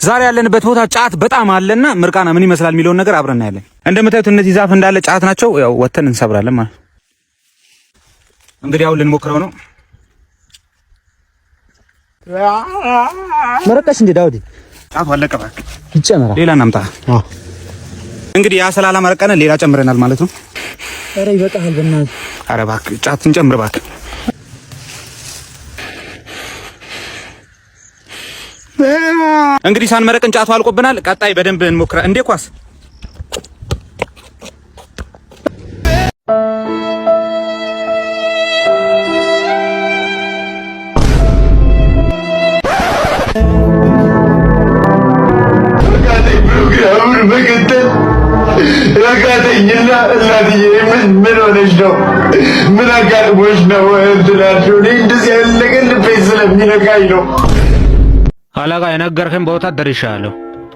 ዛሬ ያለንበት ቦታ ጫት በጣም አለና ምርቃና ምን ይመስላል የሚለውን ነገር አብረን እናያለን። እንደምታዩት እነዚህ ዛፍ እንዳለ ጫት ናቸው። ያው ወተን እንሰብራለን ማለት እንግዲህ አሁን ልንሞክረው ነው። መረቀሽ እንዴ ዳውዲ ጫቱ አለቀ። እባክህ ይጨመራል። ሌላ እናምጣ። እንግዲህ ያ ስላላ መረቀነ ሌላ ጨምረናል ማለት ነው። ኧረ ይበቃሃል በእናትህ። ኧረ እባክህ ጫት እንጨምር እባክህ። እንግዲህ ሳንመረቅን ጫቱ አልቆብናል። ቀጣይ በደንብ እንሞክራ። እንዴ ኳስ ረጋተኝና እናትዬ ምን ሆነሽ ነው? ምን አጋጥሞሽ ነው? እንትላችሁ እኔ እንደዚህ ያለ ነገር ልቤን ስለሚነካኝ ነው። አለቃ የነገርክን ቦታ ደርሻለሁ።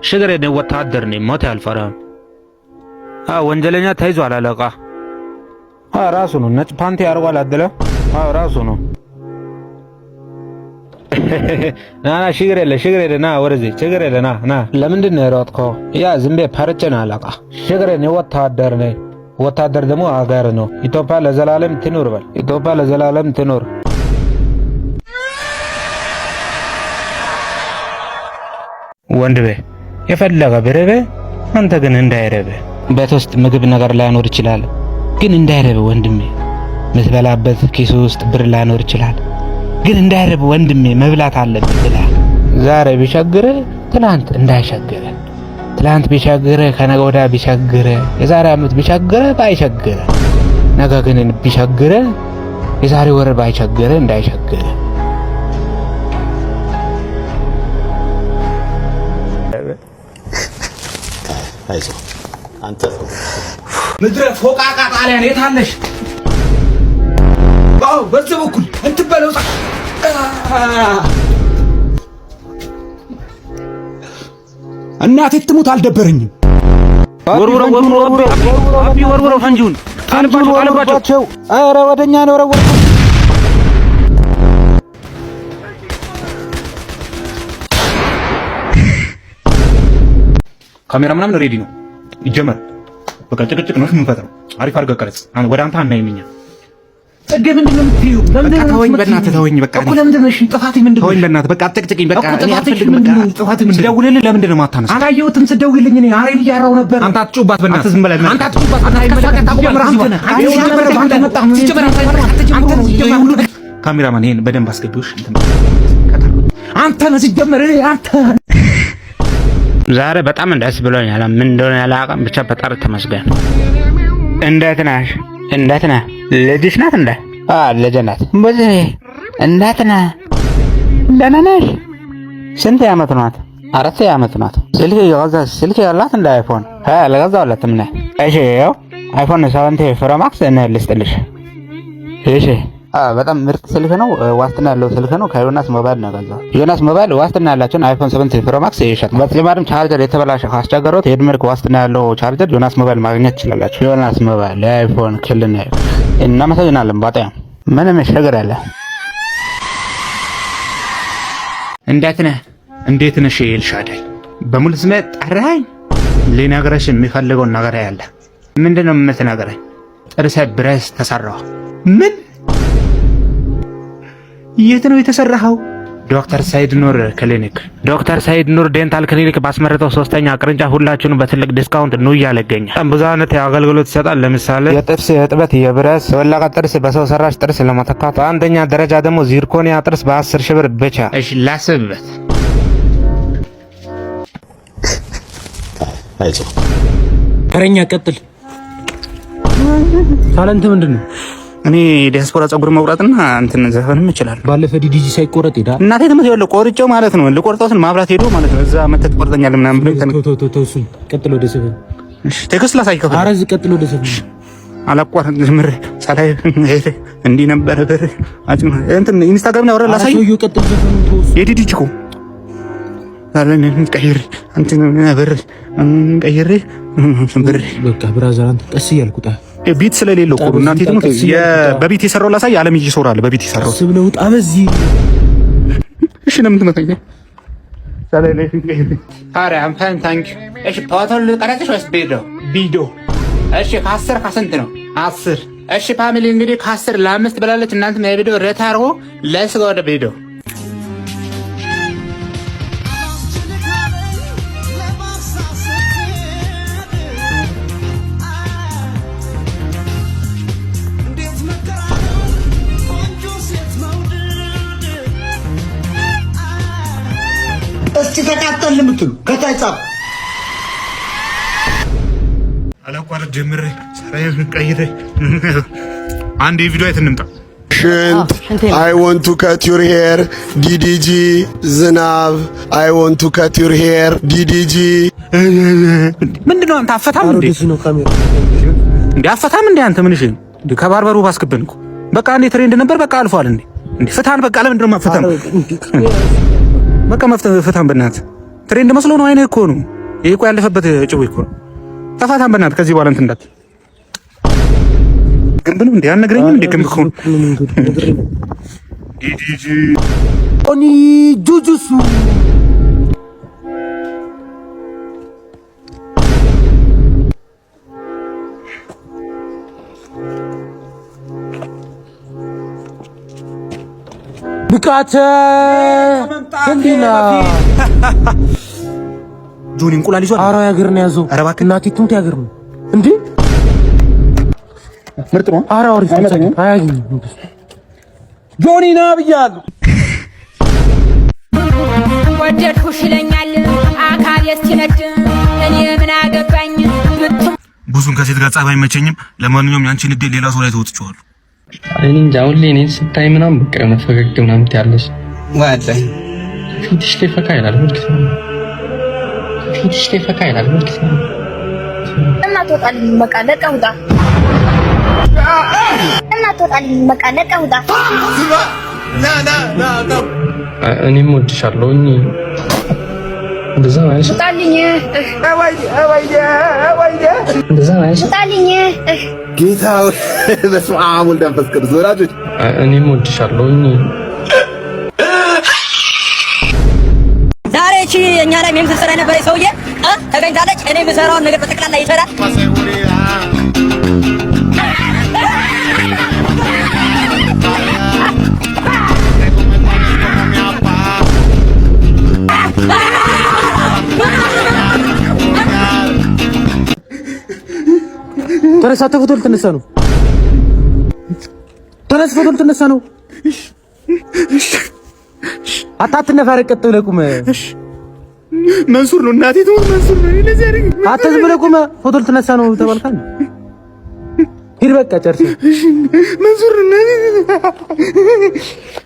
ሽግር የኔ ወታደር ነኝ፣ ሞት አልፈራም። ወንጀለኛ ተይዟል አለቃ። ራሱ ነው ነጭ ፓንቲ አድርጓል አደለ? ራሱ ነው። ና ና፣ ችግር የለ ችግር የለ፣ ና ወደዚህ፣ ችግር የለ፣ ና ና። ለምንድን ነው የሮጥከው? ያ ዝም ብዬ ፈርቼ ነው አለቃ። ችግር የለ፣ ወታደር ነኝ። ወታደር ደግሞ አገር ነው። ኢትዮጵያ ለዘላለም ትኑር በል። ኢትዮጵያ ለዘላለም ትኑር። ወንድሜ የፈለገ ብርብ አንተ ግን እንዳይረብ። ቤት ውስጥ ምግብ ነገር ላይኖር ይችላል፣ ግን እንዳይረብ ወንድሜ። ምትበላበት ኪስ ውስጥ ብር ላይኖር ይችላል፣ ግን እንዳይረብ ወንድሜ። መብላት አለብህ ብላ። ዛሬ ቢቸግር ትላንት እንዳይቸግር፣ ትላንት ቢቸግር ከነገ ወዲያ ቢቸግር፣ የዛሬ ዓመት ቢቸግር ባይቸግር፣ ነገ ግን ቢቸግር፣ የዛሬ ወር ባይቸግር እንዳይቸግር። ምድረ ፎቃቃ ጣሊያን የት አለሽ? አዎ በዚህ በኩል እንትን በለው። እናቴ ትሙት አልደበረኝም። ወርውረው ወርውረው አቢ ወርውረው ፈንጂውን ጣልባቸው ጣልባቸው። ኧረ ወደኛ ነው ወረወሩ። ካሜራ ምናምን ready ነው። ይጀመር በቃ ጭቅጭቅ ነው የምንፈጥረው። አሪፍ አድርገህ ቀረጽ። ወደ አንተ አናይም እኛ። ጽጌ ምንድን ነው የምትይው? በቃ ተወኝ፣ በእናትህ ተወኝ። በቃ እኮ ለምንድን ነው እሺ? ጥፋቴ ምንድን ነው? ተወኝ በእናትህ በቃ አትጨቅጭቅኝ። በቃ እኮ እኔ ጥፋቴ አልፈልግም። በቃ ምንድን ነው? ጥፋቴ ምንድን ነው? ስደውልልህ ለምንድን ነው የማታነሳው? አላየሁትም። ስደውልልኝ እኔ አሬን እያራሁ ነበር። አንተ አትጩባት፣ በእናትህ ዝም በል። አንተ አትጩባት። አንተ አይመለከትህም። አንተ ነህ። አንተ መጣህ። ሲጀመር አንተ ነህ። ካሜራማን ይሄን በደንብ አስገቢውሽ። አንተ ነህ ሲጀመር አንተ ዛሬ በጣም ደስ ብሎኛል። ምን እንደሆነ ያላውቅም፣ ብቻ ፈጣሪ ተመስገን። እንዴት ነሽ? እንዴት ነህ? ልጅሽ ናት እንዴ? አዎ ልጅ ናት። በዚህ እንዴት ነህ? ደህና ነሽ? ስንት ዓመት ናት? 4 ዓመት ናት። ስልክ የገዛ ስልክ ያላት እንደ አይፎን አልገዛሁላትም። ነህ እሺ፣ ያው አይፎን 7 Pro Max እኔ ልስጥልሽ። እሺ በጣም ምርጥ ስልክ ነው። ዋስትና ያለው ስልክ ነው። ከዮናስ ሞባይል ነው የገዛው። ዮናስ ሞባይል ዋስትና ያላቸውን አይፎን 7 Pro Max ይሸጣል። በተጨማሪም ቻርጀር የተበላሸ ካስቸገሮት የዕድሜ ልክ ዋስትና ያለው ቻርጀር ዮናስ ሞባይል ማግኘት ትችላላችሁ። ዮናስ ሞባይል የአይፎን ክልል ነው። እናመሰግናለን። በጣም ምንም ችግር የለ። እንዴት ነህ? እንዴት ነሽ ኤልሻዳይ? በሙሉ ስሜ ጠራኸኝ? ሊነግረሽ የሚፈልገውን ነገር ያለ ምንድን ነው የምትነግረኝ? ጥርሴ brace ተሰራሁ። ምን? የት ነው የተሰራኸው? ዶክተር ሰይድ ኑር ክሊኒክ። ዶክተር ሰይድ ኑር dental ክሊኒክ ባስመረጠው ሶስተኛ ቅርንጫፍ ሁላችሁንም በትልቅ discount ኑ እያለ ይገኛል። በጣም ብዙ አይነት አገልግሎት ይሰጣል። ለምሳሌ የጥርስ እጥበት፣ የ brace፣ የወለቀ ጥርስ በሰው ሰራሽ ጥርስ ለመተካት፣ በአንደኛ ደረጃ ደግሞ zirconia ጥርስ በ10 ሺህ ብር ብቻ። እሺ ላስብበት። ተረኛ ቀጥል። talent ምንድን ነው? እኔ ዲያስፖራ ፀጉር መቁረጥና እንትን ዘፈንም እችላለሁ። ባለፈ ዲዲጂ ሳይቆረጥ ሄዳ እናቴ ትምህርት ያለው ቆርጬው ማለት ነው። ልቆርጠው ስል ማብራት ሄዶ ማለት ነው። እዛ መተህ ትቆርጠኛለህ ምናምን ብሎ ተው ተው ተው፣ እሱን ቀጥል ወደ ዘፈን። እሺ text ላሳይ ከፈለክ። ኧረ እዚህ ቀጥል ወደ ዘፈን። አላቋርጥ ጀምሬ ሳላይ እንዲህ ነበረ ብር እንትን ኢንስታግራም ላይ አውራ ላሳይ። ሰውዬው ቀጥል ዘፈኑን ተው። እሱን የዲዲጂ እኮ ቀይሬ እንትን ብር ቀይሬ ብር በቃ brother፣ አንተ ቀስ እያልኩ ጣ beat ስለሌለው እኮ እናቴ ትሙት በ beat የሰራው ላሳይ። አለም እየሶራል በ beat የሰራው ቀስ ብለው ጣ በዚህ እሺ ነው የምትመታኝ። ኧረ I'm fine, thank you። እሺ፣ ፎቶ ልቀረጽሽ ወይስ ቪዲዮ? ቪዲዮ። እሺ፣ ከ10 ከስንት ነው? 10። እሺ family፣ እንግዲህ ከ10 ለ5 ብላለች። እናንተም የቪዲዮ rate አድርጎ። Let's go ወደ ቪዲዮ። እስቲ ተቃጠል የምትሉ ከታች ጻፍ። አላቋረጥ ጀምሬ ስራዬን ቀይሬ አንድ የቪዲዮ አይተን እንምጣ። ሽንት፣ I want to cut your hair ዲዲጂ፣ ዝናብ፣ I want to cut your hair ዲዲጂ። ምንድን ነው አንተ አፈታም እንዴ? ወደዚህ ነው ካሜራ። እንዴ አፈታም እንዴ አንተ? ምን እሺ እንዴ ከ barber ኡ ባስክብን እኮ። በቃ እንዴ trend ነበር፣ በቃ አልፏል። እንዴ እንዴ ፍታን በቃ። ለምንድን ነው የማፈታም? በቃ መፍተህ ፍታን በእናትህ። Trend መስሎ ነው፣ አይንህ እኮ ነው ይሄ እኮ ያለፈበት ጭው እኮ ነው። ተፋታን በእናትህ። ከዚህ በኋላ እንትን እንዳትል። ግንብ ነው እንዴ? አልነግረኝም እንዴ? ግንብ እኮ ነው። ዲዲጂ። ኦኒ ጁጁሱ። ንቃተ ህሊና። ጆኒ እንቁላል ይዟል። ኧረ ያገር ነው ያዘው። ኧረ እባክህ። እናቴ ትሙት ያገር ነው እንዴ! ምርጥ ነው። ኧረ አሪፍ ነው። አያገኝም። ጆኒ ና ብያለሁ። ወደድኩሽ ይለኛል አካል እስኪነድ፣ እኔ ምን አገባኝ ብትም ብዙም ከሴት ጋር ጸብ አይመቸኝም። ለማንኛውም ያንቺን ንዴት ሌላ ሰው ላይ ተወጥቼዋለሁ። እኔ እንጃ፣ አሁን ላይ እኔን ስታይ ምናምን በቃ የሆነ ፈገግ ምናምን ትያለሽ። ፊትሽ ላይ ፈካ ይላል ሁልጊዜ። ፊትሽ ላይ ፈካ ይላል ሁልጊዜ። እና ትወጣልኝ፣ በቃ ለቀህ ውጣ። እና ትወጣልኝ፣ በቃ ለቀህ ውጣ። እኔም እወድሻለሁ። እንደዛ ማለት ውጣልኝ፣ እንደዛ ማለት ውጣልኝ። ጌታ በስመ አብ ወልድ መንፈስ ቅዱስ ወላጆች። እኔም እወድሻለሁ። ዛሬ እቺ እኛ ላይ meme ስትሰራ የነበረች ሰውዬ ተገኝታለች። እኔ የምሰራውን ነገር በጠቅላላ ይሰራል። ተነሳ፣ ፎቶ ልትነሳ ነው። ተነስ፣ ፎቶ ልትነሳ ነው። አታትነፋረቅ፣ ቀጥ ብለህ ቁም። መንሱር ነው፣ እናቴ ትሙት መንሱር ነው። እንደዚህ ያደርግ። አንተ ዝም ብለህ ቁም። ፎቶ ልትነሳ ነው ተባልካል። ሂድ በቃ ጨርስ። መንሱር ነው።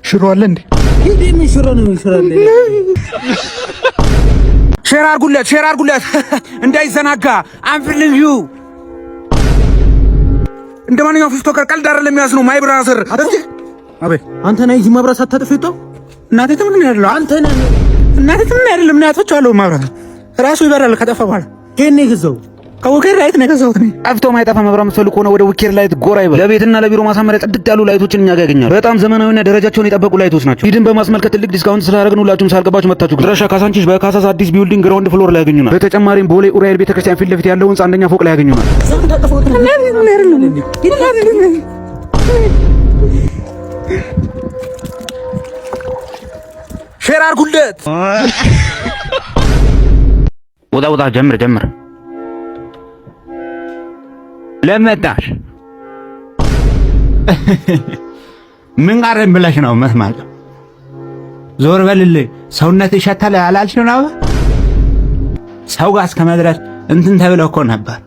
ሽሮ አለ እንዴ? ሂድ። ምን ሽሮ ነው? ሽሮ አለ? Share አድርጉለት፣ share አድርጉለት እንዳይዘናጋ። I'm feeling you። እንደ ማንኛውም TikToker ቀልድ አይደለም የሚያዝ ነው my brother። አቤት። አንተ ነህ እዚህ መብራት ሳታጥፍ የወጣው? እናቴ ትሙት ነው ያለው። አንተ ነህ። እናቴ ትሙት አይደለም፣ እኔ አጥፍቼዋለሁ። መብራት ራሱ ይበራል ከጠፋ በኋላ። ከየት ነው የገዛው? ከዊኬር ላይት ነው የገዛሁት እኔ። ጠፍቶ ማይጠፋ መብራት የምትፈልጉ ከሆነ ወደ ዊኬር ላይት ጎራ ይበሉ። ለቤትና ለቢሮ ማሳመሪያ ጽድት ያሉ light ኦችን እኛ ጋር ያገኛሉ። በጣም ዘመናዊና ደረጃቸውን የጠበቁ light ኦች ናቸው። ኢድን በማስመልከት ትልቅ discount ስላደረግን ሁላችሁም ሳልገባችሁ መታችሁ። ድረሻ ካሳንቺስ በካሳስ አዲስ building ground floor ላይ ያገኙናል። በተጨማሪም ቦሌ ኡራኤል ቤተክርስቲያን ፊት ለፊት ያለው ህንጻ አንደኛ ፎቅ ላይ ያገኙናል። Share አድርጉለት። ውጣ ውጣ፣ ጀምር ጀምር። ለመጣሽ ምን ቀረኝ ብለሽ ነው መስማት? ዞር በልልኝ፣ ሰውነት ይሸታል አላልሽም ነበር? ሰው ጋር እስከ መድረስ እንትን ተብለው እኮ ነበር።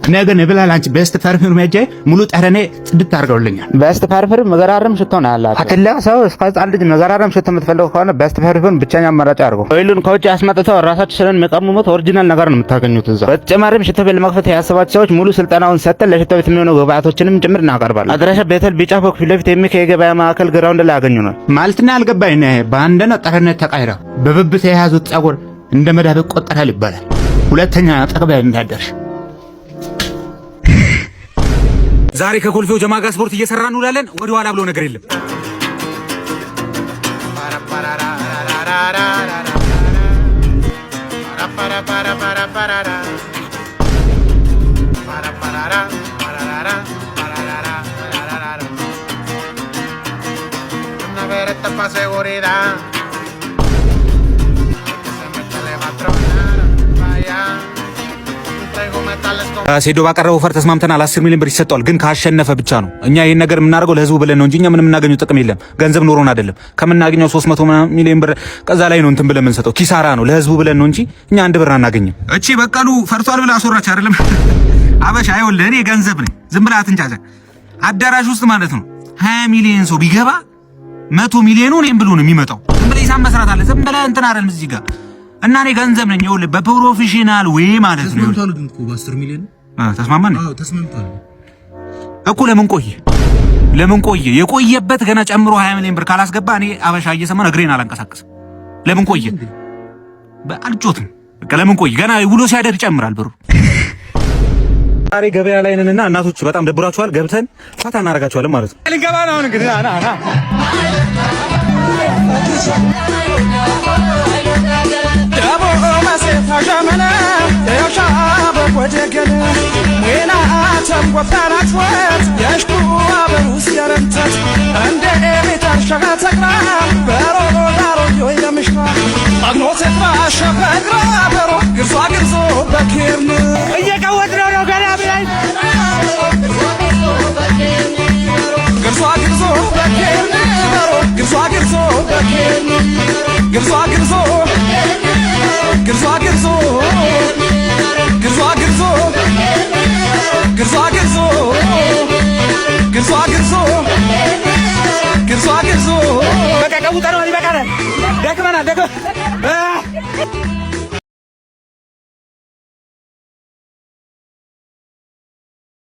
እኔ ግን ብላል አንቺ Best Perfume ሄጄ ሙሉ ጠረኔ ጽድት አድርገውልኛል። Best Perfume መገራረም ሽቶ ነው ያላቸው። ከትልቅ ሰው እስከ ሕፃን ልጅ መገራረም ሽቶ የምትፈልጉ ከሆነ Best Perfume ብቸኛ አማራጭ አድርገው። Oil ኡን ከውጭ አስመጥተው ራሳቸው ስለሆነ የሚቀምሙት original ነገር ነው የምታገኙት እዛ። በተጨማሪም ሽቶ ቤት ለመክፈት ያሰባችሁ ሰዎች ሙሉ ስልጠናውን ሰጥተን ለሽቶ ቤት የሚሆኑ ግብአቶችንም ጭምር እናቀርባለን። አድራሻ ቤተል ቢጫ ፎቅ ፊት ለፊት የሚገኝ የገበያ ማዕከል ground ላይ ያገኙናል። ማለትና ያልገባኝ እኔ በአንድ ነው ጠረነት ተቃይረው በብብት የያዙት ጸጉር እንደ መዳብ ይቆጠራል ይባላል። ሁለተኛ ጠቅበ እንዳደርሽ። ዛሬ ከኮልፌው ጀማ ጋር ስፖርት እየሰራ እንውላለን። ወደ ኋላ ብሎ ነገር የለም። Una beretta pa' seguridad. Que se mete le va a tronar. Vaya. Traigo metales con ሴዶ ባቀረበው offer ተስማምተናል። 10 ሚሊዮን ብር ይሰጠዋል፣ ግን ካሸነፈ ብቻ ነው። እኛ ይህን ነገር የምናደርገው ለህዝቡ ብለን ነው እንጂ እኛ ምንም የምናገኘው ጥቅም የለም። ገንዘብ ኖሮን አይደለም። ከምናገኘው 300 ሚሊዮን ብር ከዛ ላይ ነው እንትን ብለን የምንሰጠው። ኪሳራ ነው፣ ለህዝቡ ብለን ነው እንጂ እኛ አንድ ብር አናገኝም። እቺ በቀሉ ፈርቷል ብላ አስወራች አይደለም። አበሻ አይወልህ፣ እኔ ገንዘብ ነኝ። ዝም ብለህ አትንጫጫ። አዳራሽ ውስጥ ማለት ነው 20 ሚሊዮን ሰው ቢገባ 100 ሚሊዮኑ እኔም ብሎ ነው የሚመጣው። ዝም ብለህ ሂሳብ መስራት አለ። ዝም ብለህ እንትን አይደለም እዚህ ጋር እና እኔ ገንዘብ ነኝ። ይኸውልህ በ professional way ማለት ነው። ተስማምቷል ግን እኮ በ10 ሚሊዮን። ተስማማን። አዎ ተስማምቷል። እኮ። ለምን ቆየ? ለምን ቆየ? የቆየበት ገና ጨምሮ 20 ሚሊዮን ብር ካላስገባ እኔ አበሻ እየሰማን እግሬን አላንቀሳቀስም። ለምን ቆየ? አልጮትም። በቃ ለምን ቆየ? ገና ውሎ ሲያደር ይጨምራል ብሩ። ዛሬ ገበያ ላይ ነንና እናቶች በጣም ደብሯቸዋል። ገብተን ፈታ እናደርጋቸዋለን ማለት ነው። ልንገባ ነው አሁን እንግዲህ ና ና። እየቀወጥ ነው ነው ገና ብላይ። በቃ ቀውጠነዋል። ይበቃናል። ደክመናል። ደክመናል።